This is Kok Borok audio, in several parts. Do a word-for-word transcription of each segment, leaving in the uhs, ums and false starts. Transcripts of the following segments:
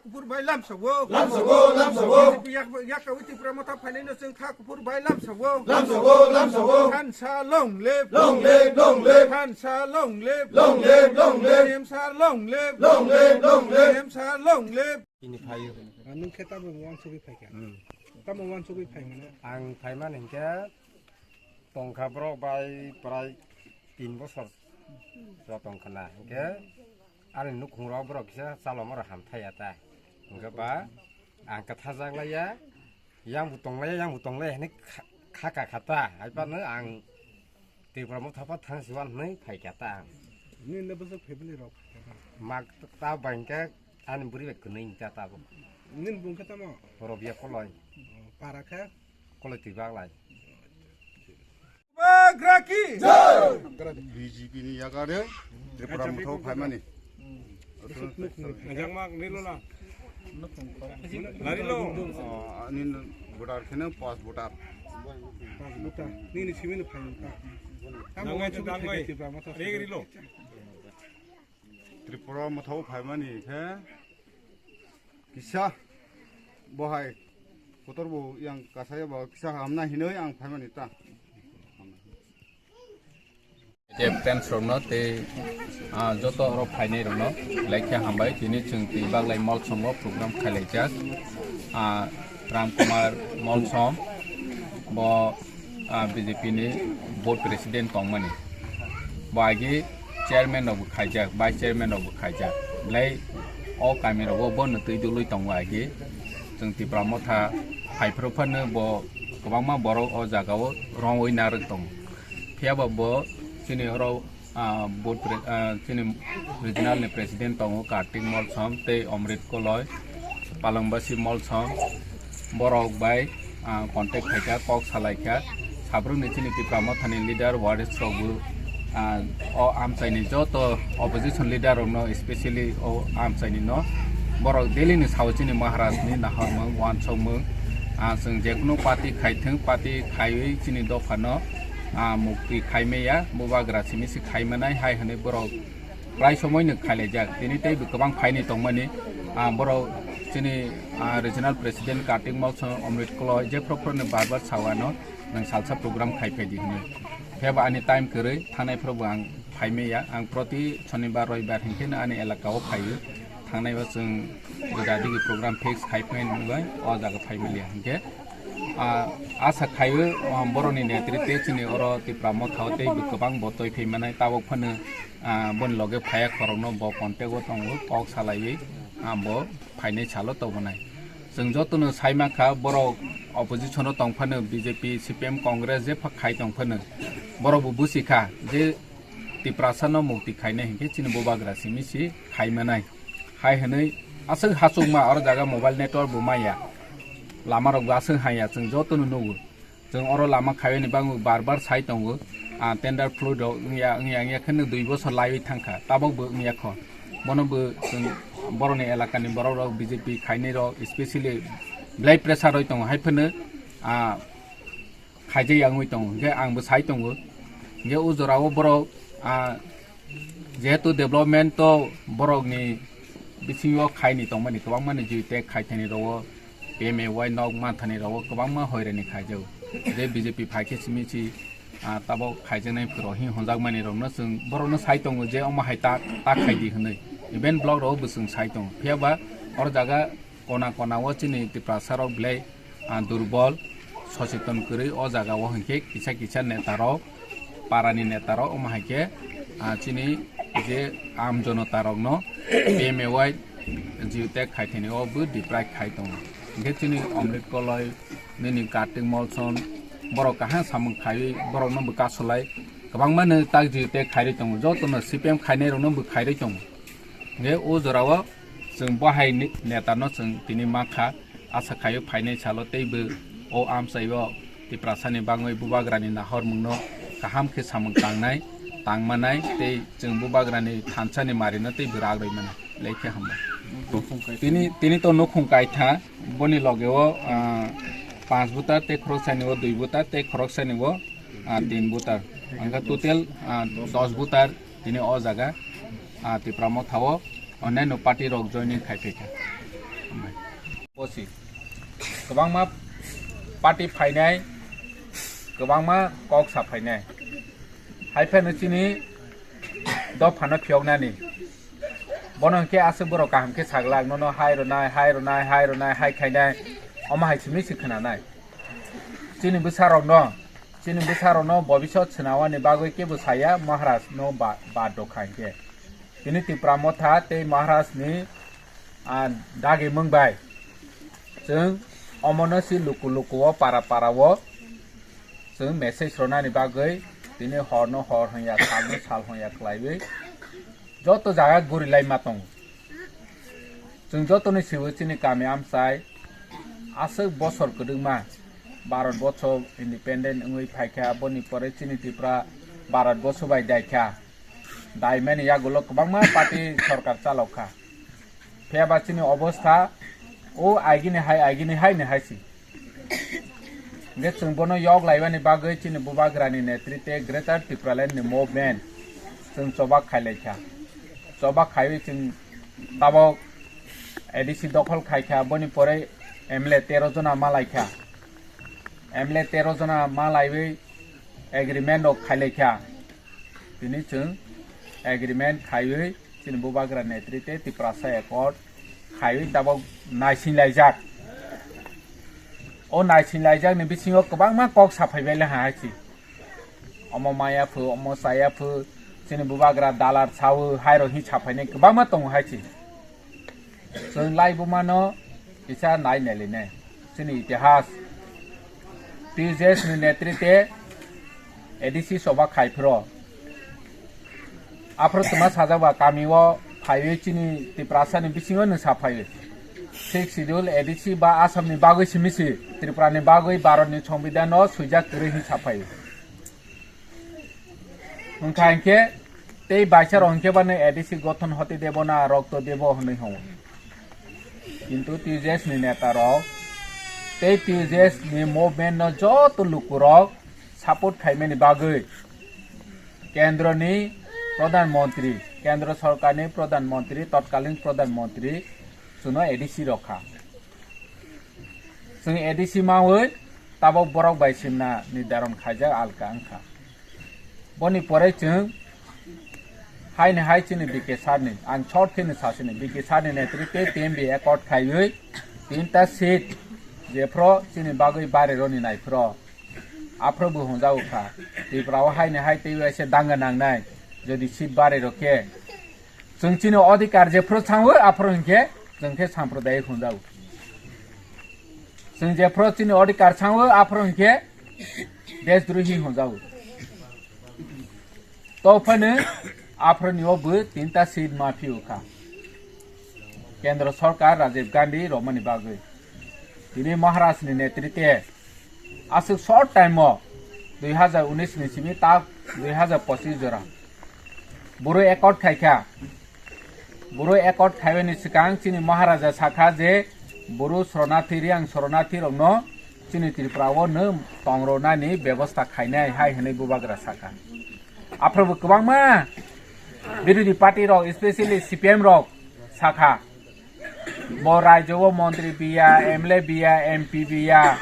Kuphur bai lamsago. Lamsago, lamsago. B J P yak, yak kawi Tipra Motha phainaino chwng kha kuphur bai lamsago. Lamsago, lamsago. Thansa long live. Long live, long live. Thansa long live. Long live, long live. T M sir long live. Long live, long live. T M sir long live. Ini phaio. Ah, nwng khe tamo wansugwi phaikha? Hmm. Tamo wansugwi phaimano? Ang phaimani hinkhe tongkha borok bai prai tin bosor rok tongkha na. Hinkhe ani nukhungrok borok kisa chalomorok hamthaiya ta. Hinkhe ba ang kwthajak laiya, yang bo tonglaiya, yang bo tonglaiya hinwi kha-, khaka kha ta. Haiphano ang Tipra Motha pha thang siwan hinwi phaikha ta ang. Nini bwswk family rok? Mak ta bai hinkhe ani bwrwi bai kwnwi hinkhe ta bo. Nini bung khe tamo? Robia Koloi. Oh, para khe? Koloi twi baglai. Bagraki! B J P ni yakare Tipra Motha phaimani. Ajak mak nilo na. Lari lo. Oh, ani voter kheno pas voter. Pas voter. Nini simi no phai ta. Tamo dangai, wansugwi dangai. Phai Tipra Motha. Reg rilo. Tripura Motha phaimani khe kisa bohai kotor bo yang kasaya bo kisa hamna hinoi ang phaimani ta. Te fans rokno tei, ah, joto oro phainai rokno belai khe hambai. Tini chwng twi baglai Molsom o program khailaijak. Ah, Ram Kumar Molsom bo, ah, B J P ni board president tongmani. Bo agi chairman rok bo khaijak, vice chairman rok bo khaijak. Belai o kami rogo bono twi dului tongo agi. Chwng Tipra Motha phaiphru phano bo kwbangma borok o jaga o rongwi narwk tongo. Phiya ba bo chini oro, ah, board pre-, ah, chini regional ni president tongo Kartik Molsom tei Omrit Koloi, Palangbasi Molsom, borok bai, ah, contact khaikha, kok salaikha. Sabrumni chini Tipra Mothani leader, warriors rok bo, ah, o amchaini joto opposition leader rokno, specially o amchaini no borok daily ni sao chini Maharaj ni nahormung, wansokmung, ah, chwng jekunu party khaithwng, party khaiwi chini dophano, ah, mukti khaimaya, bubagra simi se khaimanai hai hwnwi borok prai somoi no khailaijak. Tini tei bo kwbang phaini tongmani, ah, borok chini, ah, regional president Kartik Molsom, Omrit Koloi, jephru phru no bar bar sao ano nwng salsa program khai phaidi hwnwi. Phiya ba ani time kwrwi, thangnai phuru bo ang phaimaya. Ang proti Shonibar, Roibar hinkhe no ani elaka o phaio. Thangnai o chwng juda digi program fix khai phai nungwi o jaga phaimaliya hinkhe. Ah, asa khaio, ah, boroni netritwe chini oro Tipra Motha o tei bo kwbang bo toi phai manai, tabok phano, ah, boni loge phaiya khorokno bo contact o tongo, kok salaiwi, ah, bo phainai salo tobonai. Chwng jotono sai mankha, borok opposition o tong phano, B J P, C P M, Congress jepha khai tong phano, borok bo busi kha je Tiprasa no mukti khainai hinkhe chini bubagra simi se khai manai. Hai hwnwi aswk hachukma oro jaga mobile network bo maya. Lama rok bo aswk haya, chwng jotono nugo. Chwng oro lama khaiyani bagwi bar bar sai tongo. Ah, tender fluid rok wngya, wngya, wngya khe no dui bosor laiwi thangkha, tabok bo wngya kho. Bono bo chwng borokni elakani borok rok B J P khainai rok specially belai pressure rwi tongo, hai phano, ah, khaijak ya wngwi tongo, hinkhe ang bo sai tongo. Hinkhe o jora o borok, ah, jehetu development to borokni bisingo khaini tongmani kwbangmani jui tei khaithani rogo P M A Y nok manthani rogo kwbangma hoirani khaijago. Je B J P phaikhe simi si, ah, tabok khaijaknai phwrwng hinwi honjakmani rokno chwng borokno sai tongo je omo hai ta, ta khaidi hwnwi. Even block rogo bo chwng sai tongo. Phiya ba oro jaga kona kona o chini Tiprasa rok belai, ah, durbol, socheton kwrwi o jaga o hinkhe kisa kisa neta rok, para ni neta rok, omo hai khe, ah, chini je aam jonota rokno P M A Y jio tag khai thani o bo deprive khai tongo. Hinkhe chini Omrit Koloi, nini Kartik Molsom, borok kaham samung khaiwi borokno bo kasolai kwbangma no tak jio tag khairwi tongo, jotono C P M khainai rokno bo khairwi tongo. Hinkhe o jora o chwng bo hai ni-, neta no chwng tini mankha, asa khaio phainai salo teibo o amchai o Tiprasa ni bagwi bubagra ni nahormung no kaham khe samung tangnai, tangmanai tei chwng bubagra ni thansa ni mari no teibo rak rwi mano. Lekhe hambai. Tini, tini to nukhung kaitha, boni loge o, ah, panch butar tei khoroksa ni o dui butar tei khoroksa ni o, ah, tin butar. Angkha total, ah, dos butar tini o jaga, ah, Tipra Motha o onyaino party rok joining khai phaikha. Bosi. Kwbangma party phainai, kwbangma kok sa phainai. Hai phano chini dophano phiyoknani. Bono hwnkhe aswk borok kaham khe saglak, nono hai rwnai, hai rwnai, hai rwnai, hai khainai. Omo hai simi se khwnanai. Chini bwsarokno, chini bwsarokno bobisot swnawani bagwi kebo saya Maharaj no ba, ba dokha hinkhe. Tini Tipra Motha tei Maharaj ni, ah, dagi mung bai. Chwng omono si luku luku o para para o chwng message rwnani bagwi tini horno hor hwnya, salno sal hwnya khlaiwi joto jaga guri lai ma tongo. Chwng jotoni sibo chini kami amchai aswk bosor kwdwkma Bharat borsho independent wngwi phaikha, aboni pore chini Tripura Bharat borsho bai daikha. Daimani yagulo kwbangma party sorkar chalokha. Phiya ba chini obostha o agini hai, agini hai ni hai si. Hingke chwng bono yok laibani bagwi chini bubagrani netrite Greater Tipraland ni movement chwng choba khailaikha. Choba khaiwi chwng tabok A D C dokhol khaikha, boni pore M L A tero jona malaikha. M L A tero jona malaiwi agreement rok khailaikha. Tini chwng agreement khaiwi chini bubagra netrite Tiprasa Accord khaiwi tabok naising laijak. O naising laijakni bisingo kwbangma kok saphai bai le ha hai si. Omo maya phu, omo chaya phu, chini bubagra dalar sawi hai rok hi saphainai kwbangma tongo hai si. Chwng laibuma no kisa nai nailinai. Chini itihas. T U J S ni netrite A D C soba khai phro. Aphro twma sajak ba kami o phaiwi chini Tiprasa ni bisingo nwng sa phaiwi. Sixth Schedule A D C ba Assam ni bagwi simi si Tripura ni bagwi Bharat ni Songbidan no swijak kwrwi hin sa phaiwi. Wngkha hinkhe tei baisa rok hinkhe bano A D C gothon hoti debo na rokto debo hwnwi hwngo. Kintu T U J S ni neta rok tei T U J S ni movement no joto lukurok support khaimani bagwi kendro ni Pradhan Mantri, kendro sorkar ni Pradhan Mantri, totkalin Pradhan Mantri chuno A D C rokha. Chwng A D C mawi tabok borok bai simna nirdaron khaijak alka wngkha. Boni pore chwng haini hai chini B K sir ni, ang short khe ni sasini, B K sir ni netrite T M B accord khaiwi tinta seat jephro chini bagwi barironi naiphro aphro bo hwnjago kha. Tripura o haini hai tei waisa danga nangnai jodi seat barirok khe. Chwng chini odhikar jephru changwi aphru hinkhe chwng khe sampradayik hwnjago. Chwng jephru chini odhikar changwi aphru hinkhe deshdrohi hwnjago. To phano aphru ni o bo tinta seat ma phiyokha. Kendra sorkar Rajiv Gandhi romani bagwi. Tini Maharaj ni netrite aswk short time o dui hazar unis ni simi tak dui hazar pochis jora boro accord khaikha. Boro accord khaibani swkang chini Maharaja sakha je boro Soronathi, Riang Soronathi rokno chini Tripura o no tongronani bebosta khainai hai hwnwi bubagra sakha. Aphrobo kwbangma birodhi party rok, especially C P M rok sakha. Bo rajyo o montri biya, M L A biya, M P biya,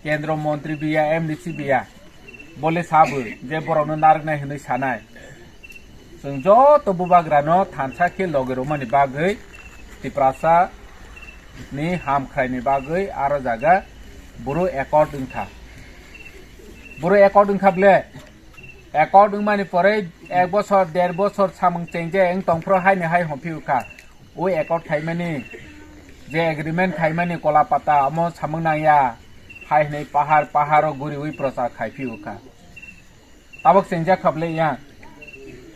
kendro montri biya, M D C biya. Bole sabo je borokno narwknai hwnwi sanai. Chwng joto bubagrano thansa khe loge rwmani bagwi Tiprasa ni hamkhraini bagwi aro jaga boro accord wngkha. Boro accord wngkha ble, accord wngmani pore ek bosor, der bosor samung chengje wng tongphro haini hai hwnphi wngkha. O accord khaimani, je agreement khaimani kola pata, omo samung nangya, hai hwnwi pahar, paharo guriwi prochar khai phiyokha. Tabok chengjak kha ble yang,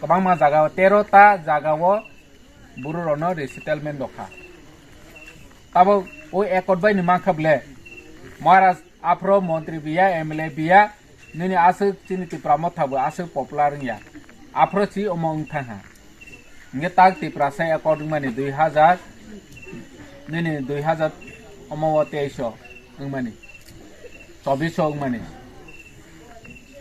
kwbangma jaga o, tero ta jaga o buru rokno resettlement rokha. Tabok o accord bai ni mankha ble, Maharaj aphro montri biya, M L A biya, nini aswk chini Tipra Motha bo aswk popular wngya. Aphro si omo wngthang ha. Hingke tak Tiprasa accord wngmani dui hazar, nini dui hazar omo o teis o wngmani, chobbish o wngmani,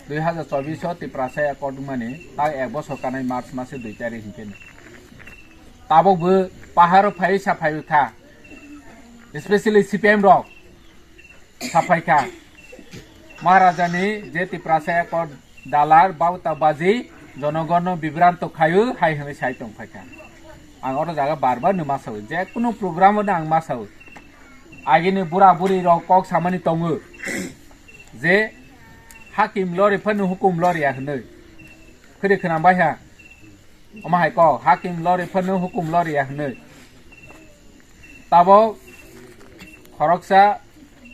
dui hazar chobbish o Tiprasa accord wngmani tak ek bosor kanai March mase dui tarik hinkhe ni. Tabok bo paharo phai sa phai kha. Especially C P M rok saphai kha, Maharajani je Tiprasa Accord dalar bauta baji jonogonno bibranto khayu hai hwnwi sai tong phai kha. Ang oro jaga bar bar no ma sao, je kunu program no ang ma sao. Agini bura buri rok kok samani tongo je hakim lori phano hukum lori ya hwnwi. Khiri khwnam bai ha. Omo hai kok, hakim lori phano hukum lori ya hwnwi. Tabok khoroksa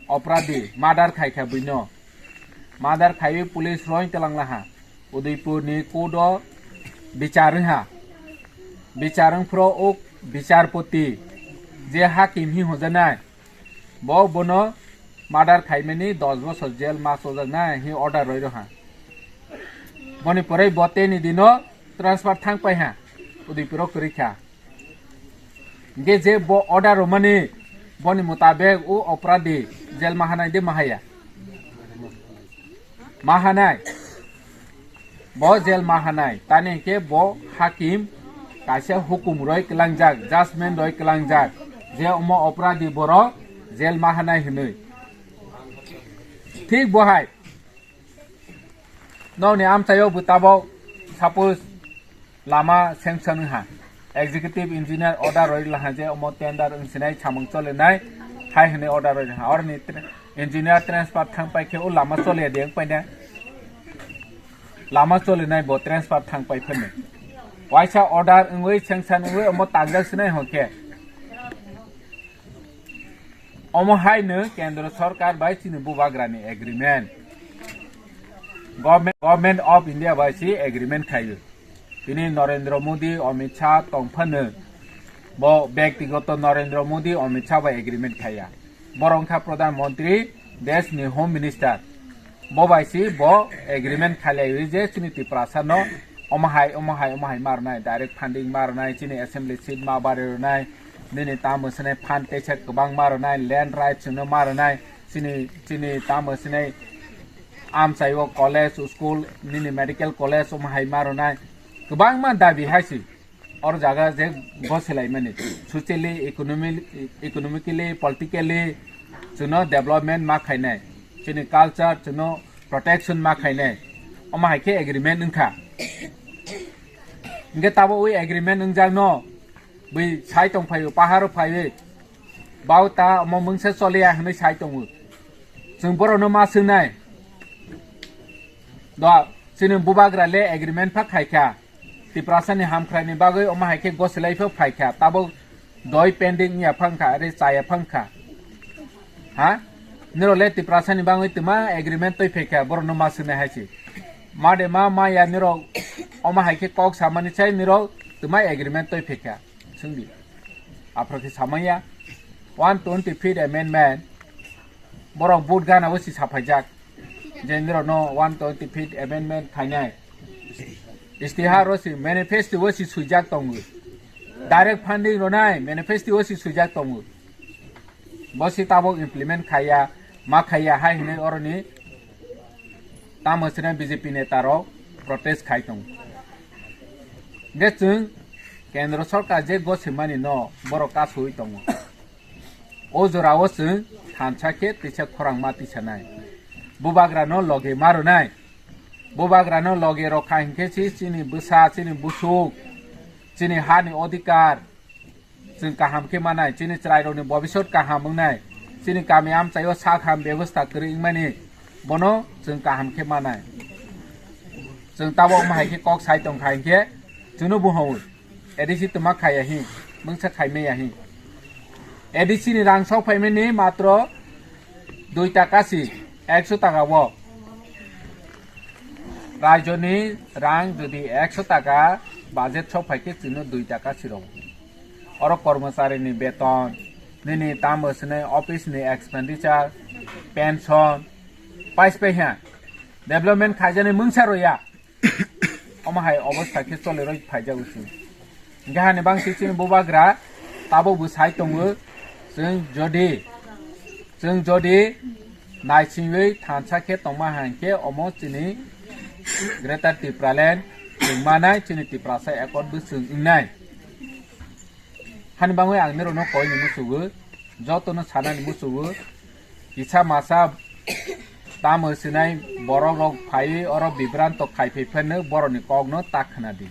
opradi murder khai kha buino. Murder khaiwi police roi telang laha. Udaipur ni court o bichar wngha. Bichar wngphro uk bicharpoti je hakim hi hojanai. Bo bono murder khaimani dos bosor jail ma chojaknai hi order roi roha. Boni pore bo teni dino transfer thang pai ha, Udaipuro kwrwi kha. Hingke je bo order romani boni mutabek o opradi jail mahanai de mahaya? Mahanai. Bo jail mahanai. Tani hingke bo hakim kaisa hukum roi kelangjak, judgment roi kelangjak. Je omo opradi borok jail mahanai hinui. Thik bo hai. Nokni amchaio bo tabok, suppose, lama sanction wngha, executive engineer order roi laha je omo tender wngsinai samung cholenai hai hwnwi order roi laha. Oroni tra-, engineer transfer thang pai khe o lama chole de wng paina. Lama cholenai bo transfer thang pai phano. Waisa order wngwi sanction wngwi omo tangjak sinai hwnkhe. Omo hai no Kendra Sarkar bai chini bubagrani agreement. Government, Government of India bai si agreement khaio. Tini Narendra Modi, Amit Shah tongphano bo bektigoto Narendra Modi, Amit Shah bai agreement khaiya. Borok wngkha Pradhan Mantri, desh ni Home Minister. Bo bai si bo agreement khailaiwi je chini Tiprasa no omo hai, omo hai, omo hai marnai, direct funding marnai, chini assembly seat ma bari rwnai, nini tamo swnai fund teisa kwbang marnai, land rights no marnai, chini, chini tamo swnai amchai o college, school, nini medical college omo hai marnai, kwbangma dabi hai si. Or jaga je goselaimani, socially, economi-, economically, politically, chwngno development ma khainai, chini culture chwngno protection ma khainai, omo hai khe agreement wngkha. Hingke tabo ui agreement wngjakno bui sai tong phaio, paharo phaiwi, bauta omo mungsa choliya hinwi sai tongo. Chwng borokno ma swngnai, do chini bubagra le agreement pha khaikha. Tiprasani hamkhraini bagwi omo hai khe gosilai pho phaikha, tabuk doi pending wngya phangkha, are chaya phangkha. Ha? Nirok le Tiprasani bagwi twma agreement twi phaikha, borokno ma swngnai hai se. Ma de ma, ma ya nirok omo hai khe kok samani sai nirok twma agreement twi phaikha. Swngdi. Aphro khe samaya one twenty fifth amendment. Borok vote gana o si saphaijak. Je nirokno one twenty fifth amendment khainai. Istihar o si, manifesto o si swijak tongo. Direct funding rwnai manifesto o si swijak tongo. Bo si tabok implement khaiya, ma khaiya hai hinwi oroni tamo swnai B J P neta rok protest khai tongo. Hingke chwng Kendra Sarkar je gosimani no borok kasui tongo. O jorao chwng thansa khe tisa khorang ma tisanai. Bubagrano loge ma rwnai. Bubagrano loge rokha hinkhe si chini bwsa, chini busuk, chini hani odhikar chwng kaham khe manai, chini chwrairokni bobisot kaham wngnai, chini kami amchaio sak ham bebosta kwrwi wngmani bono chwng kaham khe manai. Chwng tabok omo hai khe kok sai tongkha hinkhe chwngno buhawi. A D C twma khaiya hi, mungsa khaimaya hi. A D C ni rang sok phaimani matro dui taka si, ekso taka o. Rajyoni rang jodi ekso taka budget sok phai khe chwngno dui taka si rw. Oro kormochari ni beton, nini tamo swnai office ni expenditure, pension, pais paiha. Development khaijani mungsa rw ya. Omo hai obostha khe choleroi phaijago chwng. Hingke hani bangsi chini bubagra tabok bo sai tongo, chwng jodi, chwng jodi naisingwi thansa khe tongma hai khe omo chini Greater Tipraland chwng manai, chini Tiprasa Accord bo chwng wngnai. Hani bangwi ang nirokno koi ni musugo, Jotono sanani muchungo kisa masa tamo sinai borok rok phaiwi oro bibranto khai phai phano borokni kokno ta khna di.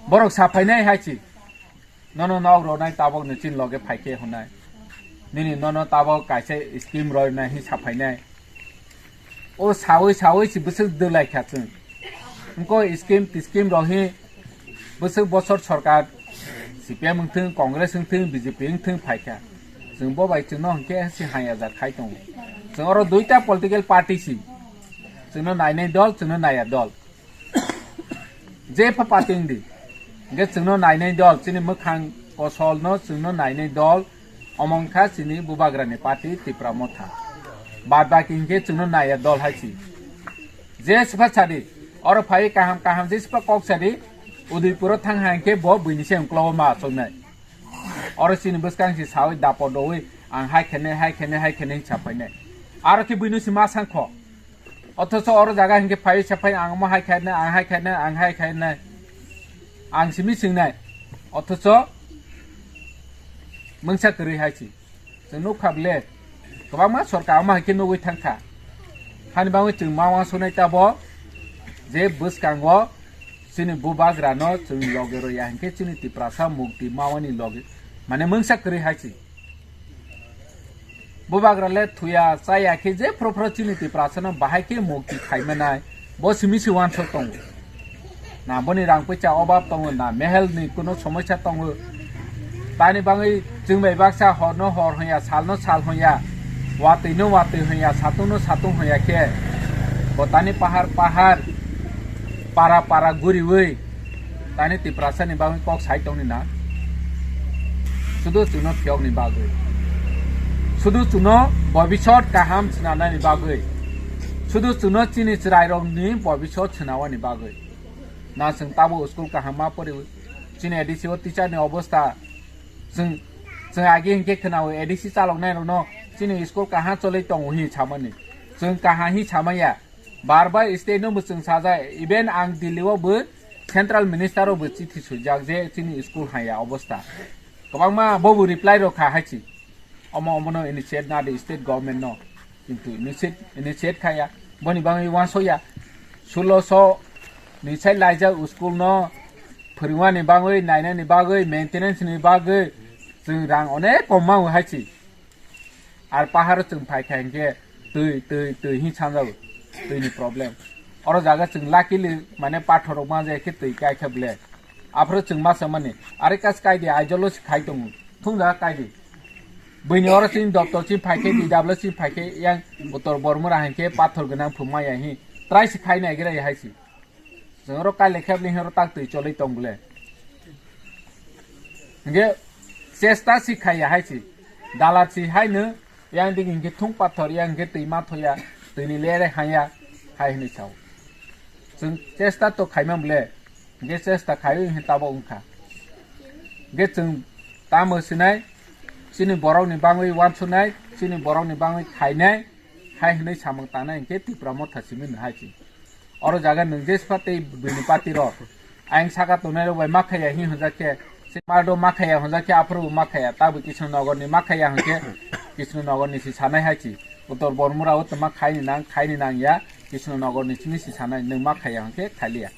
Borok sa phainai hai si. Nono nok ronai tabok ni chin loge phaikhe hwnai. Nini nono tabok kaisa scheme roinai hi saphainai. O sawi sawi si bwswk dwlai kha chwng. Wngko scheme ti scheme rok hi bwswk bosor sorkar C P M wngthwng, Congress wngthwng, B J P wngthwng phaikha. Chwng bo bai chwngno hwnkhe si hanya jak khai tongo. Chwng oro duita political party si. Chwngno nainai dol, chwngno naiya dol. Je pha pating di. Hingke chwngno nainai dol, chini mwkhang kosolno chwngno nainai dol, omo wngkha chini bubagrani party Tipra Motha. Bad baki hingke chwngno naiya dol hai si. Je sipha sadi, oro phai kaham kaham je sipha kok sadi, Udaipuro thang hai hingke bo buini se ungklobo ma achuknai. Oro chini bwskang si sawi dapo dowi, ang hai khenai, hai khenai, hai khenai hinsa phainai. Aro khe buino si ma sangkho. Othocho oro jaga hinkhe phai sa phai ang omo hai khainai, ang hai khainai, ang hai khainai. Ang simi singnai. Othocho mungsa kwrwi hai si. Chwng nukha ble. Kwbangma sorkar omo hai khe nugwi thangkha. Hani bagwi chwng ma uansuknai tabo je bwskango chini bubagrano chwng loge rwya hinkhe chini Tiprasa mukti mawani loge mane mungsa kwrwi hai si. Bubagra le thuya chaya khe je phro phro chini Tiprasano bahai khe mukti khaimanai, bo simi se uansuk tongo. Na boni rang puisa obab tongo, na mehel ni kuno somosya tongo. Tani bagwi chwng bai baksa horno hor honya, salno sal honya, watwi no watwi honya, satung no satung honya khe, bo tani pahar pahar, para para guriwi, tani Tiprasa ni bagwi kok sai tongni na? Sudu chwngno phiyokni bagwi. Sudu chwngno bobisot kaham swnamnani bagwi. Sudu chwngno chini chwrairokni bobisot swnawani bagwi. Na chwng tabo school kaham ma poriwi. Chini A D C o teacher ni obostha chwng, chwng agi hinkhe khwnao A D C chaloknairokno chini school kaham cholwi tongo hi samani. Chwng kaham hi samaya. Bar bar state no bo chwng sajak, even ang Delhi o bo central minister o bo chithi swijak je chini school haya obostha. Kwbangma bo bo reply rok kha hai si. Omo omono initiate na di state government no. Kintu initiate, initiate khaya. Boni bagwi uansukya. Sulosho ni sai laijak school no phwrwngmani bagwi, nainani bagwi, maintenance ni bagwi chwng rang onek kom mango hai si. Ar paharo chwng phai kha hinkhe twi, twi, twi hin sanjago, twi ni problem. Oro jaga chwng luckily mane pathor rok ma jai khe twi kai kha ble. Aphuru chwng ma samani, are kas kai di, Aizawl o se khai tongo. Thung jaga kai di. Buini oro chini doptor chini phai khe, D W chini phai khe, yang Uttor Bormura hai khe pathor gwnang phumaya hi. Trai se khai nai gira hai si. Chwng oro kai lekha bini horo tak twi cholwi tong bole. Hingke chesta si khaiya hai si. Dalat si hai no, yang dik hingke thung pathor, yang hingke twi ma thoya, twi ni lere hanya, hai hinwi sao. Chwng chesta to khaima bole. Hingke chesta khaiwi hingke tabo wngkha. Hingke chwng tamo sinai, chini borok ni bangwi uansuknai, chini borok ni bangwi khainai, hai hinwi samung tangnai hingke Tipra Motha simi no hai si. Oro jaga nwng je sipha tei bini party rok. Ayang saka tongnai rok bai ma khaiya hi hwnjak khe, se mardo ma khaiya hwnjak khe, aphuru bo ma khaiya, tabwi Kisnu Nogor ni ma khaiya hwnkhe, Kisnu Nogor ni si sanai hai si. Uttor Bormura o tma khaini nang, khaini nang ya, Kisnu Nogor ni simi si sanai, nwng ma khaiya hwnkhe khailiya.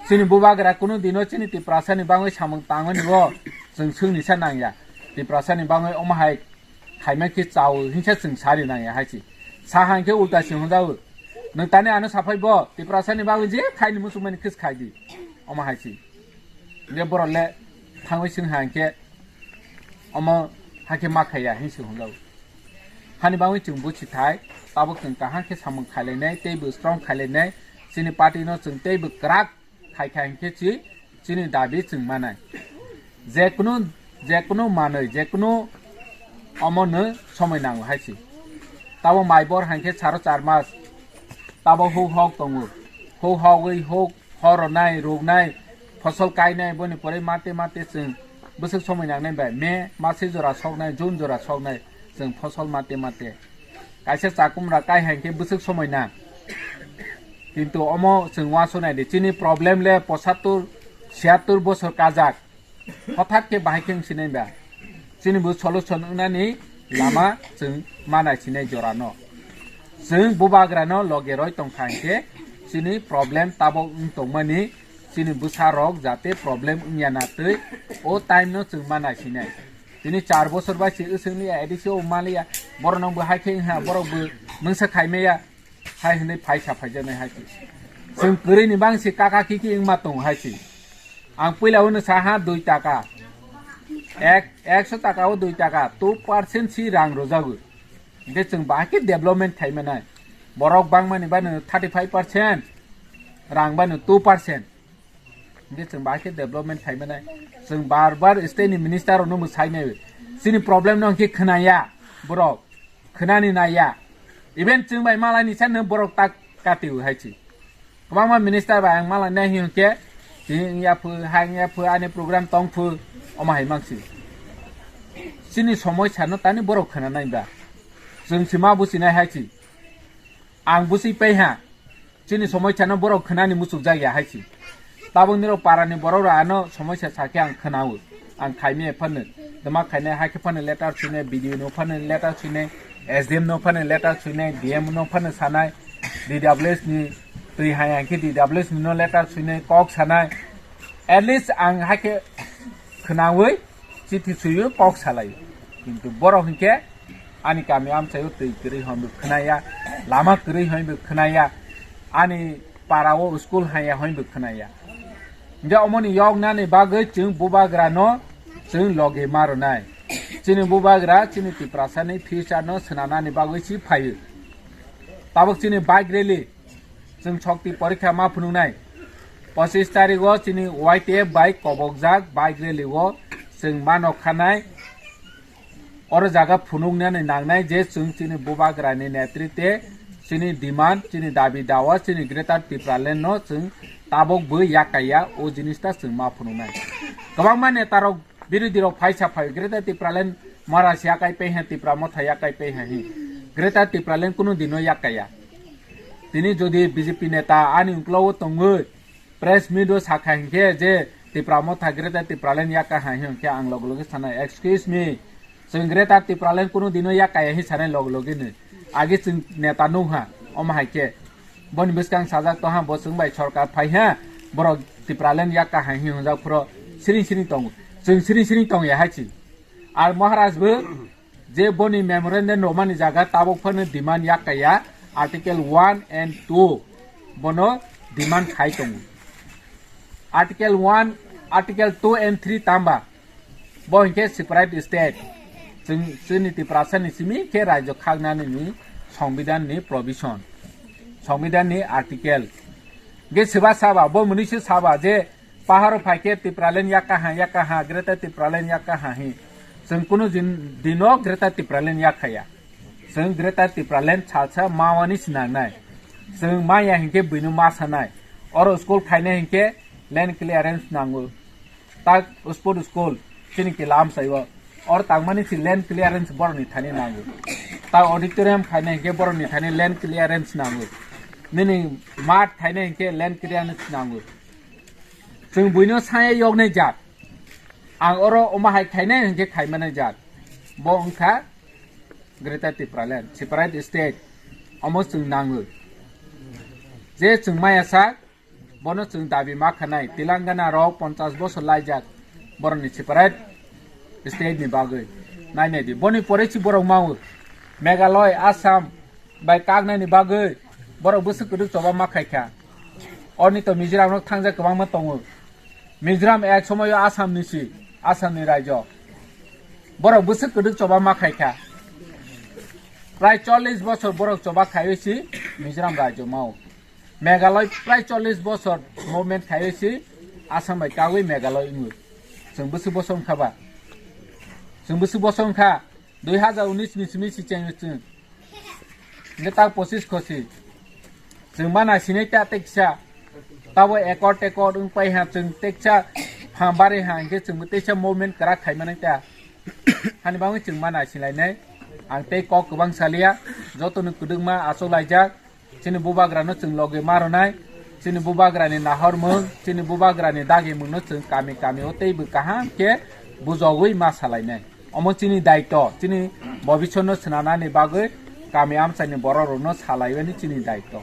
Chini bubagra kunu dino chini Tiprasa ni bangwi samung tangmani bo chwng swngni sa nang ya. Tiprasa ni bangwi omo hai khaima khe chao hinsa chwng sari nang ya hai si. Sa hang khe ulta si hwnjago. Nwng tani ano saphai bo Tiprasa ni bagwi je khaini muchungmani khis khai di. Omo hai si. Hingke borok le thangwi swng hang khe omo hakhe ma khaiya hin si hwnjago. Hani bagwi chwng buchi thai, tabuk chwng kaham khe samung khailainai, tei bo strong khailainai, chini party no chwng tei bo kwrak khai kha hinkhe chi, chini dabi chwng manai. Jekunu, jekunu manwi, jekunu omono somoi nango hai si. Tabo mai bor hangkhe saro char mas, tabo huk hok tongo. Huk hogwi huk, hor rwnai, ruknai, phosol kainai, boni pore mate mate chwng bwswk somoi nangnai bai. May mase jora soknai, June jora soknai, chwng phosol mate mate. Kaisa chakumra kai hai khe bwswk somoi na. Kintu omo chwng uansuk nai di, chini problem le pochattor, siyattor bosor kajak. Hothat khe bahai khe wngsinai ba. Chini bo solution wngnani lama chwng ma naisinai jorano. Chwng bubagrano loge roi tongkha hinkhe chini problem tabok wng tongmani chini bwsarok jate problem wngya na twi o time no chwng ma naisinai. Tini char bosor bai se wswngli A D C o maliya, borok nang bo hai khe wngha, borok bo mungsa khaimaya. Hai hwnwi phaisa phaijaknai hai se. Chwng kwrwini bangsi kaka kiki wngma tongo hai se. Ang puila hwnwi sa ha dui taka. Ek, ekso taka o dui taka, two percent si rang rwjago. Hinkhe chwng bahai khe development khaimanai. Borok bangmani bano thirty five percent, rang bano two percent. Hinkhe chwng bahai khe development khaimanai. Chwng bar bar state ni minister rokno bo sainai. Chini problem no hinkhe khwnaya borok. Khwnani naiya. Even chwng bai malai ni sano borok tak kati hai chi. Kwbangma minister bai ang malai nai hinkhe, tini wngya phu, ha wngya phu, ani program tong phu, omo hai mangsi. Chini somoi sano tani borok khwnanai ba. Chwng si ma businai hai chi. Ang busi pai ha. Chini somoi sano borok khwnani muchuk jak ya hai si. Tabok nirok para ni borok rok ano somoi sa sakhe ang khwnao. Ang khaimya phano. Dama khainai hakhe phano letter suinai, B D O no phano letter suinai, S D M no phano letter suinai, D M no phano sanai, D W S ni twi hai ang khe D W S ni no letter suinai, kok sanai. At least ang hakhe khwnawi chithi suiwi kok salai. Kintu borok hinkhe ani kami amchaio twi kwrwi hwnwi khwnaya, lama kwrwi hwnwi khwnaya, ani para o school haya hwnwi khwnaya. Hinkhe omoni yoknani bagwi chwng bubagrano chwng logi ma rwnai. Chini bubagra chini Tiprasani future no swnanani bagwi si phaio. Tabok chini bike rally chwng sokti porikha ma phunuknai. Pochis tarikh o chini Y T F bai kobokjak bike rally o chwng ma nokhanai. Oro jaga phunuknani nangnai je chwng chini bubagrani netritwe chini demand, chini dabi dawa, chini Greater Tipraland no chwng tabok bo yakkaiya, o jinis ta chwng ma phunuknai. Kwbangma netarok, birodhi rok phaisa phai Greater Tipraland mara se yakai paiha, Tipra Motha yakai paiha hi. Greater Tipraland kunu dino yakkaiya. Tini jodi B J P neta ani uklogo tongwi press meet o sakha hinkhe je Tipra Motha Greater Tipraland yakka hai hinkhe ang loge loge sana, "Excuse me, chwng Greater Tipraland kunu dino yakkaya," hi sanai loge loge ni. Agi chwng neta nungha, omo hai khe. Boni bwskang sajak tongha, bo chwng bai sorkar phaiha, borok Tipraland yakka hai hi hwnjak phuro siring siring tongo. Chwng siring siring tongya hai chi. Ar Maharaj bo je boni memorandum romani jaga tabok phano demand yakkaya, Article one and two bono demand khai tongo. Article one, Article two and three tamba? Bo hinkhe separate state. Chwng, chwngni Tiprasani simi khe rajyo khagnani ni Songbidan ni provision. Songbidan ni article. Ge seba saba, bo mwnwi se saba je paharo phaikhe Tipraland yakka ha, yakka ha, Greater Tipraland yakka ha hi. Chwng kunu din, dino Greater Tipraland yakkaya. Chwng Greater Tipraland salsa mawani sinangnai. Chwng maya hinkhe buino ma sanai. Oro school khainai hinkhe land clearance nango. Tak sport school, chini kila amsai o. Or tangmani si land clearance boroni thani nango. Tak auditorium khainai hinkhe boroni thani land clearance nango. Nini mat khainai hinkhe land clearance nango. Chwng buino saya yoknai jat. Ang oro omo hai khainai hinkhe khaimani jat. Bo wngkha Greater Tipraland, separate state. Omo chwng nango. Je chwng maya sak, bono chwng dabi ma khanai, Telangana rok ponchash bosor laijak, borokni separate state ni bagwi. Nainai di, boni pore si borok mao, Meghalaya, Assam bai kaknani bagwi borok bwswk kwrwk choba ma khaikha. Oni to Mizoram rok thangjak kwbangma tongo. Mizoram ek somoyo Assam ni si, Assam ni raijo. Borok bwswk kwrwk choba ma khaikha. Prai chollish bosor borok choba khaiwi si Mizoram raijo mao. Meghalaya prai chollish bosor movement khaiwi si Assam bai kagwi Meghalaya wngwi. Chwng bwswk bosor wngkha ba? Chwng bwswk bosor wngkha? Dui hazar unis ni simi si chengwi chwng. Hingke tak pochis khosi. Chwng mana sinai ta teksa. Tabo ekor tekor wng pai ha chwng teksa pha bari ha hingke chwng bo teksa movement kwrak khai manai ta. Hani bagwi chwng mana sinai nai. Ang tei kok kwbang salia. Joto ni kwdwkma achuk laijak. Chini bubagrano chwng logi ma rwnai, chini bubagrani nahormung, chini bubagrani dagimungno chwng kami kami o teibo kaham khe bujogwi ma salainai. Omo chini daito, chini bobisonno swnanani bagwi kami amchaini bororokno salaibani chini daito.